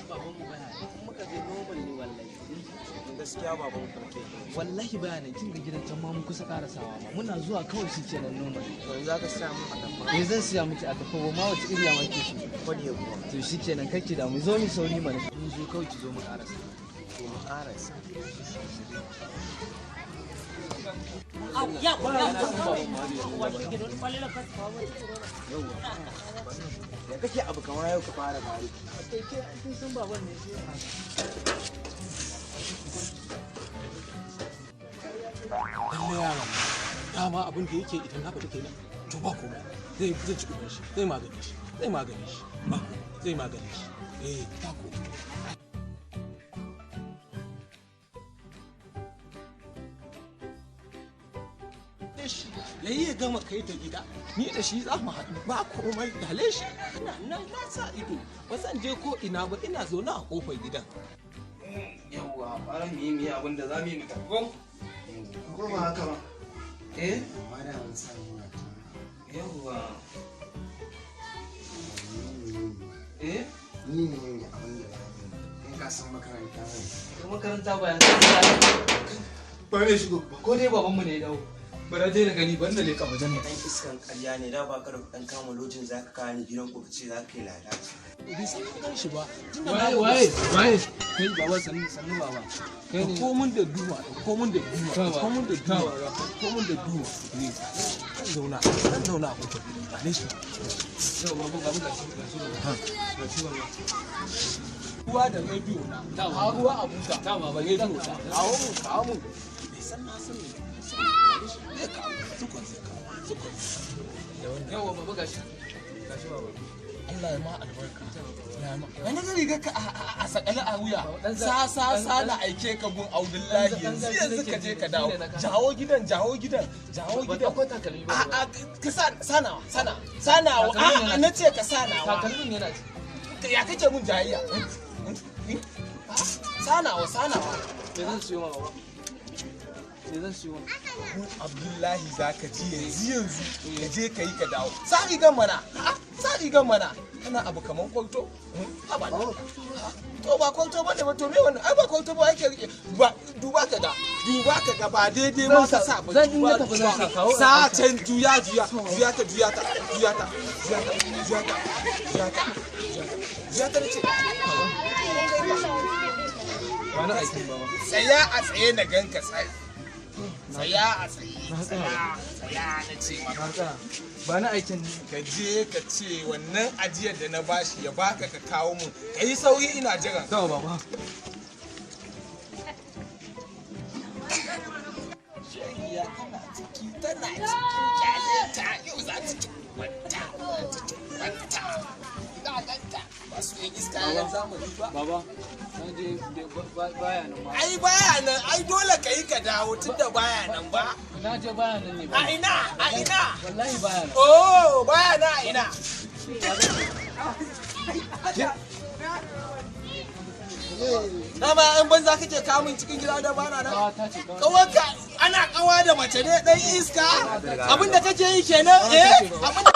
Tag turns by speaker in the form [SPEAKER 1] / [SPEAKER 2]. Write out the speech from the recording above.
[SPEAKER 1] Baban mu baya nan. In muka je normal ne wallahi.
[SPEAKER 2] Gaskiya baban ku ke.
[SPEAKER 1] Wallahi baya nan. Kin ga gidan can ma mun kusa karasawa ma. Muna zuwa kawai shi kenan normal.
[SPEAKER 2] To yanzu zaka siya mun atamfa?
[SPEAKER 1] Eh, zan siya miki atamfa ba ma, wace iriya ma ke so?
[SPEAKER 2] Kwade kuwa.
[SPEAKER 1] To shikenan, kake da mu zo mu sauri mana. Mun zo kawai, ki zo mu karasa.
[SPEAKER 2] To mu karasa. Ya kake abu kamar yau ka fara bari?
[SPEAKER 1] Kai ke, kin san baban ne sai.
[SPEAKER 3] Lalle yaron dama abin da yake idan na fita kenan. To ba komai, zai ci uban shi, zai magane shi, zai magane shi, ba komai, zai magane shi. Eh, ba komai. Shi yayi ya gama kai ta gida, ni da shi za mu haɗu, ba komai, dale shi. Ina nan na sa ido, ba zan je ko ina ba, ina zaune a kofar gidan.
[SPEAKER 1] Yawwa, fara mu yi abin da za mu yi mu tafi ko?
[SPEAKER 2] Ko ba haka ba?
[SPEAKER 1] Eh.
[SPEAKER 2] Amma da mun samu na ta.
[SPEAKER 1] Yawwa. Eh.
[SPEAKER 2] Ni ne ne abin da za mu yi. Kai ka san makaranta ne.
[SPEAKER 1] To makaranta ba yanzu.
[SPEAKER 2] Ba ne shigo.
[SPEAKER 1] Ko dai babanmu ne ya dawo. Bara dai na gani, ban da leƙa wajen nan.
[SPEAKER 2] Dan iskan ƙarya ne, da ba ka da kuɗin kama lojin za ka kawo ni gidan ku ka ce za ka yi lalata.
[SPEAKER 3] Bai san na gan shi ba tunda
[SPEAKER 1] Waye?
[SPEAKER 3] na
[SPEAKER 1] Waye waye? Kai baba, sannu sannu baba. Kai ne.
[SPEAKER 3] Ko mun da duma, ko mun da duma, ko mun da duma, ko mun da duma ne. Zan zauna, zan zauna a kofar gidan, dale shi.
[SPEAKER 1] Yau baba, baba, gashi gashi baba. Gashi baba.
[SPEAKER 3] Ruwa da rediyo na a ruwa a buta.
[SPEAKER 1] Ta baba.
[SPEAKER 3] Rediyo na, kawo mun, kawo mun. Bai san na san ne, zai kawo sukon, zai kawo sukon.
[SPEAKER 1] Yau baba, gashi. Gashi baba.
[SPEAKER 3] Allah ya ma albarka. Ya ma. Wani zai riga ka a sakale a wuya. Sa sa sa na aike ka gun Abdullahi yanzu yanzu ka je ka dawo. Jawo gidan, jawo gidan, jawo
[SPEAKER 1] Ban
[SPEAKER 3] gidan.
[SPEAKER 1] ɗauko takalmi ba.
[SPEAKER 3] A a ka sa sanawa, sana sanawa. A a na ce ka sanawa.
[SPEAKER 1] Takalmin yana ci.
[SPEAKER 3] Ya kake mun jayayya? Sanawa, sanawa.
[SPEAKER 1] Me zan siyo ma baba? Me zan siyo ma?
[SPEAKER 3] Gun Abdullahi za ka ji yanzu yanzu ka je ka yi ka dawo. Sa rigan mana. Sa rigan mana. Kana abu kaman kwalto? Haba da. To ba kwalto bane ba, to me wannan? Ai ba kwalto ba yake rike. Ba duba ka ga. Duba ka ga, ba daidai ma ka sa ba.
[SPEAKER 1] Zan in na tafi zan sa, kawo.
[SPEAKER 3] Sa can, juya juya. Juya ta, juya ta, juya ta, juya ta, juya ta, juya ta. Juya ta nace.
[SPEAKER 1] Wani aikin baba.
[SPEAKER 3] Tsaya a tsaye na ganka tsaye. Tsaya a tsaye. Tsaya, tsaya na ce maka.
[SPEAKER 1] Na tsaya. Ba na aikin.
[SPEAKER 3] Ka je ka ce wannan ajiyar da na bashi ya baka ka kawo mun, ka yi sauri, ina jiran.
[SPEAKER 1] Tawa baba.
[SPEAKER 3] Shariya tana ciki, tana ciki, kyale ta, yau za ta ci wata, za ta ci wata, za a ganta ba su yin iska yan zamani ba.
[SPEAKER 1] Baba, na je baya nan ba.
[SPEAKER 3] Ai baya nan, ai dole ka yi ka dawo tunda baya nan ba.
[SPEAKER 1] Na je baya nan ne ba.
[SPEAKER 3] A ina, a ina?
[SPEAKER 1] Wallahi baya nan.
[SPEAKER 3] Oh, baya nan a ina? Dama yan banza kake kamun cikin gida da bana nan.
[SPEAKER 1] Kawa ta ce kawa.
[SPEAKER 3] Kawarka ana kawa da mace ne, dan iska? Abinda kake yi kenan, eh, abinda